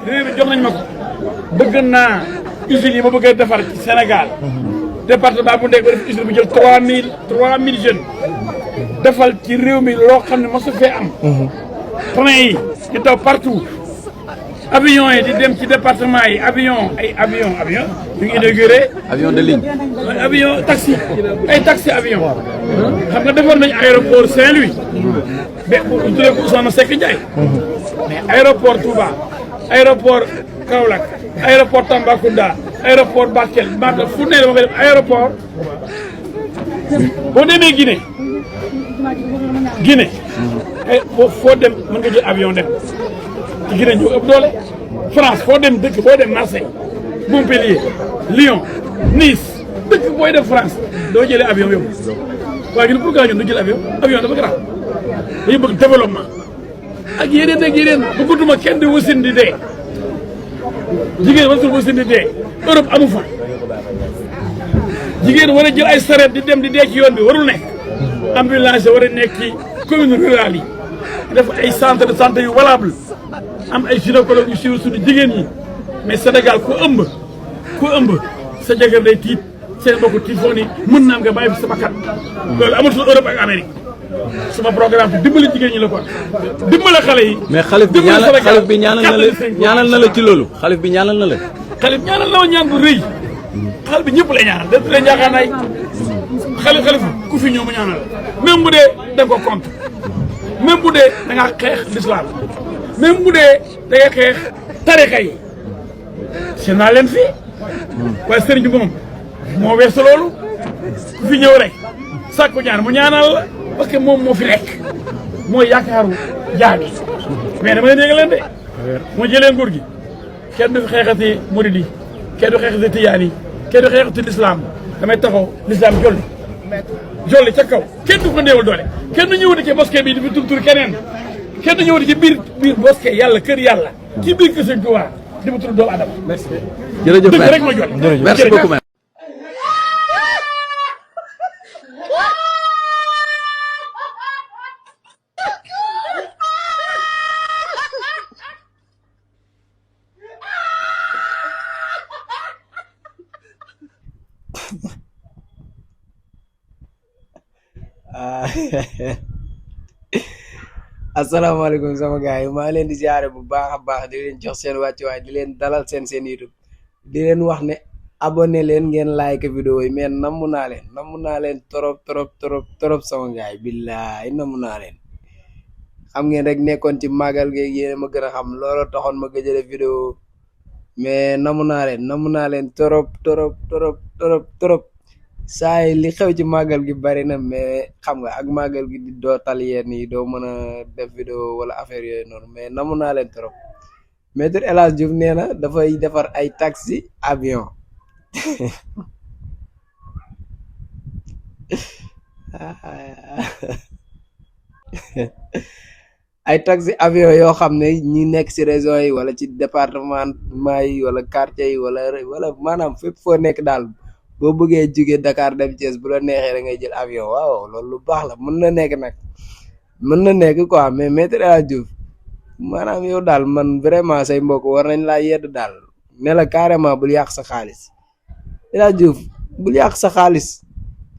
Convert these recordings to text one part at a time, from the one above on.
réew mi jox nañ ma ko bëgg naa usines yi ma bëgg a defar ci Sénégal département bu nekk ba def usine bu jël 3000 jeunes defal ci réew mi loo xam ne mosu fee am. train yi di daw partout avion yi di dem ci département yi avion ñu ngi inauguré. avion de ligne. avion taxi ay taxi avion. xam nga defoon nañu aéroport Saint-Louis. mais bu tuddee ko Ousmane Seck Ndiaye. mais aéroport Touba aéroport Kaolack aéroport Tambacounda aéroport Bakel Matam fu ne dama koy def aéroport boo demee Guinée. foo dem mën nga jël avion dem ci Guinée ñu ëpp doole France foo dem dëkk boo dem Marseille Montpellier Lyon Nice dëkk booy dem France doo jëlee avion yóbbu waaye ñun pourquoi ñun du jël avion dafa grave dañu bëgg développement ak yeneen bëggatuma kenn di wasin di dee jigéen war sul wasin di dee Europe amu fa jigéen war a jël ay sareet di dem di dee ci yoon bi warul nekk ambulance war a nekk ci commune rurale yi def ay centre de santé yu valable am ay gynécologue yu suivre suñu jigéen ñi mais Sénégal ku ëmb sa jëkkër day tiit seen mbokku tiit foo ni mën naa nga bàyyi fi sa bakkan loolu amatul Europe ak Amérique suma programme bi dimbali jigéen ñi la ko dimbali xale yi. mais xalif bi ñaanal na la ci loolu xalif bi ñaanal na la. xalif ñaanal na ma ñaan bu rëy xale bi ñëpp lay ñaanal da leen njaaxaanaay xalif ku fi ñëw mu ñaanal même bu dee da nga ko compte même bu dee da nga xeex l'islam même bu dee da nga xeex tarixa yi seen naa leen fii waaye sëriñ bi moom moo weesu loolu ku fi ñëw rek sàkku ñaan mu ñaanal la parce que moom moo fi nekk mooy yaakaaru jaami mais dama leen yëgal leen de moo jëlee nguur gi kenn du fi xeexati murid yi kenn du xeexati tijaan yi kenn du xeexati l'islam damay taxaw l'islam jolli ca kaw kenn du ko néewal doole kenn du ñëwati ci mosquée bi di fi tur keneen kenn du ñëwati ci biir mosquée yàlla kër yàlla ci biir kër Sëñ Tuubaa di fa tur doomu adama. merci jërëjëf dëgg rek ma jot. merci beaucoup maître. asalaamaaleykum sama gars yi maa leen di ziare bu baax a baax di leen jox seen wàccuwaay di leen dalal seen YouTube di leen wax ne abonné leen ngeen like vidéo yi mais namu naa leen trop sama gars yi billaay namu naa leen xam ngeen rek nekkoon ci màggal gi yéen ma gën a xam loolu taxoon ma gëj a def vidéo mais namu naa leen trop saa yi li xew ci màggal gi bari na mais xam nga ak màggal gi di doo tal yenn yi doo mën a def vidéo wala affaire yooyu noonu mais namu naa leen trop Maître El Hadji Diouf nee na dafay defar ay taxi avion ay taxi avion yoo xam ne ñi nekk ci région yi wala ci département yi wala quartier yi wala maanaam fépp foo nekk daal boo bëggee jóge Dakar dem Thiès bu la neexee da ngay jël avion waaw loolu lu baax la mën na nekk nag mën na nekk quoi mais Maître El Hadji Diouf maanaam yow daal man vraiment say mbokk war nañ laa yedd daal ne la carrément bul yàq sa xaalis El Hadji Diouf bul yàq sa xaalis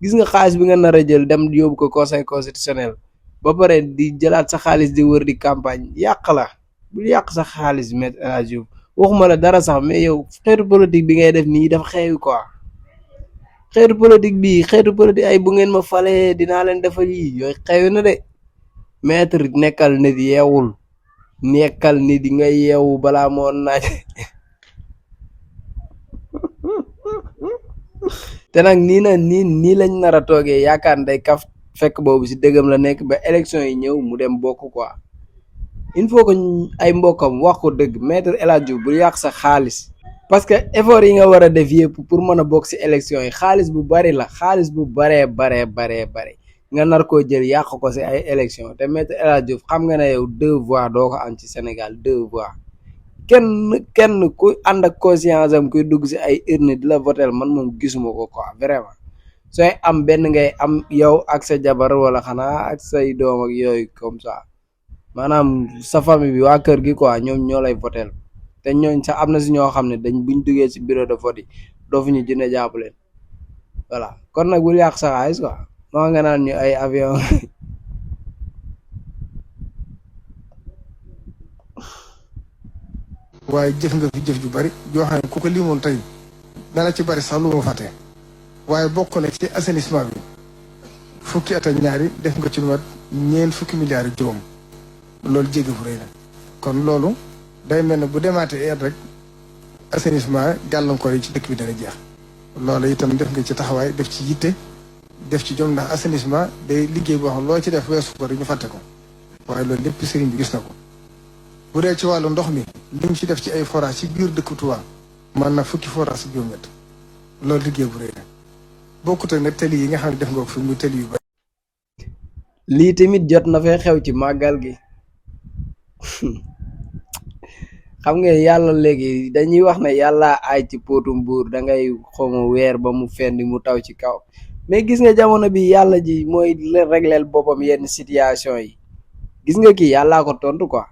gis nga xaalis bi nga nar a jël dem yóbbu ko conseil constitutionnel ba pare di jëlaat sa xaalis di wër di campagne yàq la bul yàq sa xaalis Maître El Hadji Diouf waxuma la dara sax mais yow xeetu politique bi ngay def nii dafa xeewi quoi xeetu politique ay bu ngeen ma falee dinaa leen defal yi yooyu xewi na de Maître nekkal nit yeewul nekkal nit yi nga yeewu balaa moo naaj te nag nii lañ nar a toogee yaakaar nday kaf fekk boobu si dëggam la nekk ba élection yi ñëw mu dem bokk quoi il faut que ay mbokkam wax ko dëgg Maître El Hadji Diouf bu yàq sa xaalis parce que effort yi nga war a def yëpp pour mën a bokk si élection yi xaalis bu bari la xaalis bu baree nga nar koo jël yàq ko si ay élection te Maître El Hadji Diouf xam nga ne yow 2 voix doo ko am ci Sénégal 2 voix kenn ku ànd ak conscience am kuy dugg si ay urne di la votel man moom gisuma ko quoi vraiment sooy am benn ngay am yow ak sa jabar wala xanaa ak say doom ak yooyu comme ça maanaam sa famille bi waa kër gi quoi ñoom ñoo lay votel te ñooñ sax am na si ñoo xam ne dañ buñ duggee si bureau de vote yi doo fi ñu jënd jàpp leen voilà kon nag bul yàq sa xaalis quoi moo nga naan ñu ay avion waaye jëf nga fi jëf ju bari joo xam ne ku ko limoon tey dana ci bari sax lu ma fàtte waaye bokk na ci assainissement bi fukki at ak ñaari def nga ci lu mat ñeent fukki milliards yu juróom loolu jéggi bu rëy la kon loolu day mel ne bu demaatee at rek assainissement gàllankoor yi ci dëkk bi dana jeex loolu itam def nga ci taxawaay def ci yitte def ci jom ndax assainissement day liggéey boo xam loo ci def weesu ko rek ñu fàtte ko waaye loolu lépp sëriñ bi gis na ko bu dee ci wàllu ndox mi li ñu ci def ci ay forage ci biir dëkk Touba man na fukki forage si juróom-ñett loolu liggéey bu rëy la bokkut ak nag tali yi nga xam ne def nga ko fi muy tali yu bari. lii tamit jot na fee xew ci màggal gi xam nga yàlla léegi dañuy wax ne yàlla ay ci póotum buur da ngay xawma weer ba mu fendi mu taw ci kaw mais gis nga jamono bi yàlla ji mooy régleel boppam yenn situation yi gis nga kii yàllaa ko tontu quoi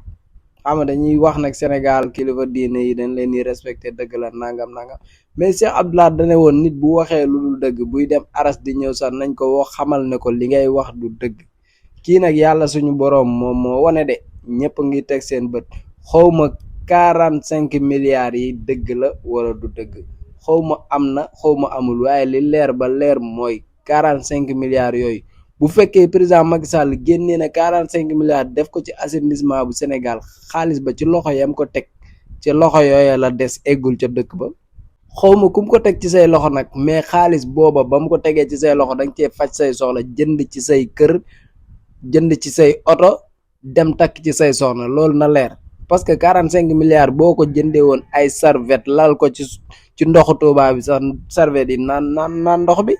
xam nga dañuy wax nag Sénégal kilifa diine yi dañ leen di respecté dëgg la nangam mais Cheikh Abdoulaye dane woon nit bu waxee lu dul dëgg buy dem aras di ñëw sax nañ ko wax xamal ne ko li ngay wax du dëgg kii nag yàlla suñu boroom moom moo wane de ñëpp ngi teg seen bët xawma 45 milliards yi dëgg la wala du dëgg xawma am na xawma amul waaye li leer ba leer mooy 45 milliards yooyu bu fekkee président Macky Sall génnee na 45 milliards def ko ci assainissement bu Sénégal xaalis ba ci loxo yam ko teg ci loxo yooya la des eggul ca dëkk ba xawma kum ko teg ci say loxo nag mais xaalis booba ba mu ko tegee ci say loxo danga cee faj say soxla jënd ci say kër jënd ci say oto dem takk ci say soxna loolu na leer parce que 45 milliards boo ko jëndee woon ay serviette lal ko ci ndoxu Touba bi sax serviette yi naan ndox bi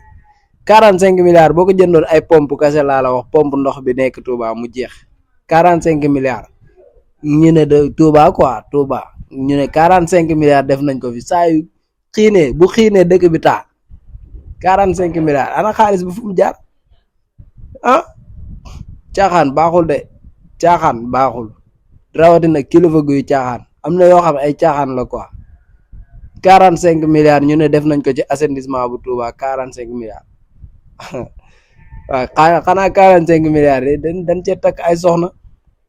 45 milliards boo ko jëndoon ay pompe kese laa la wax pompe ndox bi nekk Touba mu jeex 45 milliards ñu ne de Touba quoi Touba ñu ne 45 milliards def nañ ko fi saa yu xiinee bu xiinee dëkk bi taa 45 milliards ana xaalis bi fu mu jaar ah caaxaan baaxul de caaxaan baaxul rawatina kilifa guy caaxaan am na yoo xam ay caaxaan la quoi 45 milliards ñu ne def nañ ko ci assainissement bu Touba 45 milliards waaw xanaa 45 milliards yi dañ cee takk ay soxna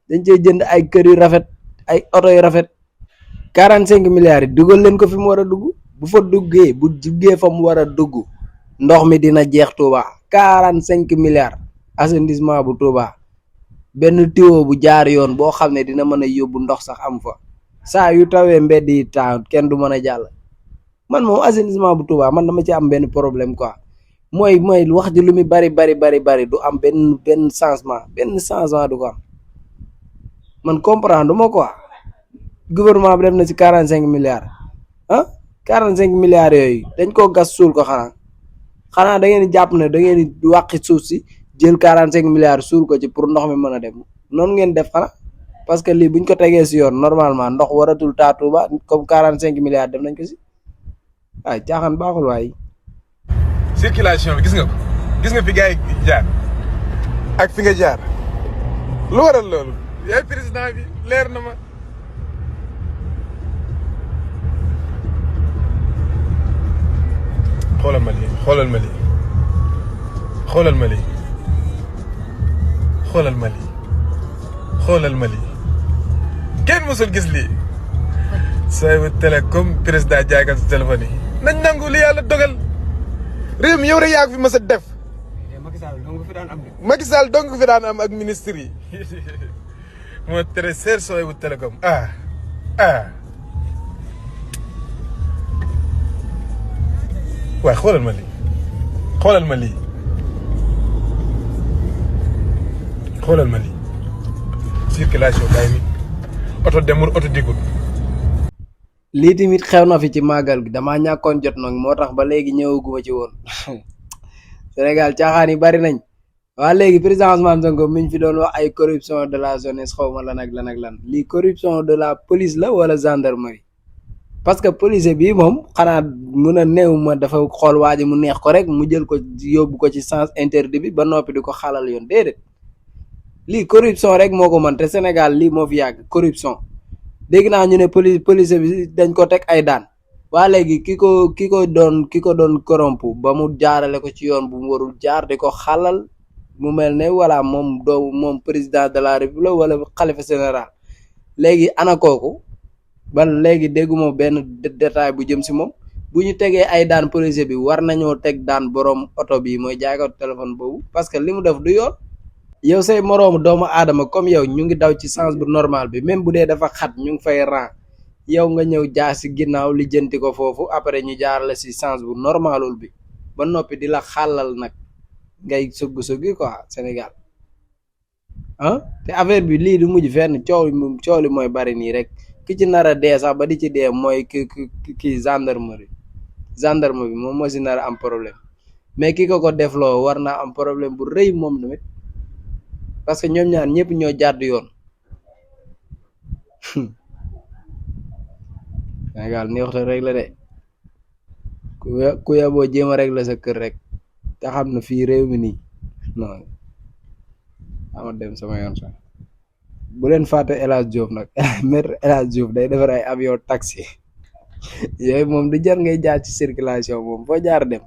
dañ cee jënd ay kër yu rafet ay oto yu rafet 45 milliards yi dugal leen ko fi mu war a dugg bu fa duggee bu duggee fa mu war a dugg ndox mi dina jeex Touba 45 milliards assainissement bu Touba benn tuyau bu jaar yoon boo xam ne dina mën a yóbbu ndox sax am fa saa yu tawee mbedd yi taa kenn du mën a jàll man moom assainissement bu Touba man dama ci am benn problème quoi mooy wax ji lu muy bari du am benn changement du ko am man comprendre ma quoi gouvernement bi def na ci 45 milliards ah 45 milliards yooyu dañ koo gas suul ko xanaa da ngeen di jàpp ne da ngeen di wàqi suuf si jël 45 milliards suul ko ci pour ndox mi mën a dem noonu ngeen def xanaa parce que lii buñ ko tegee si yoon normalement ndox waratul taa Touba comme 45 milliards def nañ ko si waaye caaxaan baaxul waaye. circulation bi gis nga fi gars yi jaar ak fi nga jaar lu waral loolu yaay président bi leer na ma xoolal ma lii xoolal ma lii xoolal ma lii xoolal ma lii xoolal ma lii kenn mësul gis lii Sohaibou Télécom président jaaykat si téléphone yi nañ nangu li yàlla dogal réew mi yow rek yaa ko fi mës a def Macky Sall dong fi daan am ak ministre yi moo tere seer Sohaibou Télécom waaye xoolal ma lii xoolal ma lii xoolal ma lii circulation bàyyi mi oto demul oto dikkul lii tamit xew na fi ci màggal gi damaa ñàkkoon jot nag moo tax ba léegi ñëwaguma ci woon Sénégal caaxaan yi bari nañ waa léegi président Ousmane Sonko mi ñu fi doon wax ay corruption de la jeunesse xaw ma lan ak lan lii corruption de la police la wala gendarmerie parce que policier bi moom xanaa mun a néew ma dafa xool waa ji mu neex ko rek mu jël ko yóbbu ko ci sens interdit bi ba noppi di ko xalal yoon déedéet lii corruption rek moo ko mën te Sénégal lii moo fi yàgg corruption dégg naa ñu ne police bi dañ ko teg ay daan waa léegi ki ko doon corrompu ba mu jaarale ko ci yoon bu mu warul jaar di ko xalal mu mel ne voilà moom président de la république wala xalifa général léegi ana kooku ba léegi dégguma benn détail bu jëm si moom bu ñu tegee ay daan policier bi war nañoo teg daan borom oto bi mooy jaay ko téléphone boobu parce que li mu def du yoon yow say moroomu doomu aadama comme yow ñu ngi daw ci sens bu normal bi même bu dee dafa xat ñu ngi fay rang yow nga ñëw jaar si ginnaaw lijjanti ko foofu après ñu jaar la si sens bu normalul bi ba noppi di la xàllal nag ngay sëgg-sëggi quoi Sénégal ah te affaire bi lii du mujj fenn coow li mooy bari nii rek ki ci nar a dee sax ba di ci dee mooy ki gendarme bi moom moo si nar a am problème mais ki ko defloo war naa am problème bu rëy moom tamit parce que ñoom ñaar ñëpp ñoo jàdd yoon Sénégal neexuta rek la de ku yaboo jéem a rek la sa kër rek te xam na fii réew mi nii non ama dem sama yoon sax bu leen fàtte El Hadj Diouf nag maître El Hadj Diouf day defar ay avion taxi yooyu moom du jar ngay jaar ci circulation moom foo jaar dem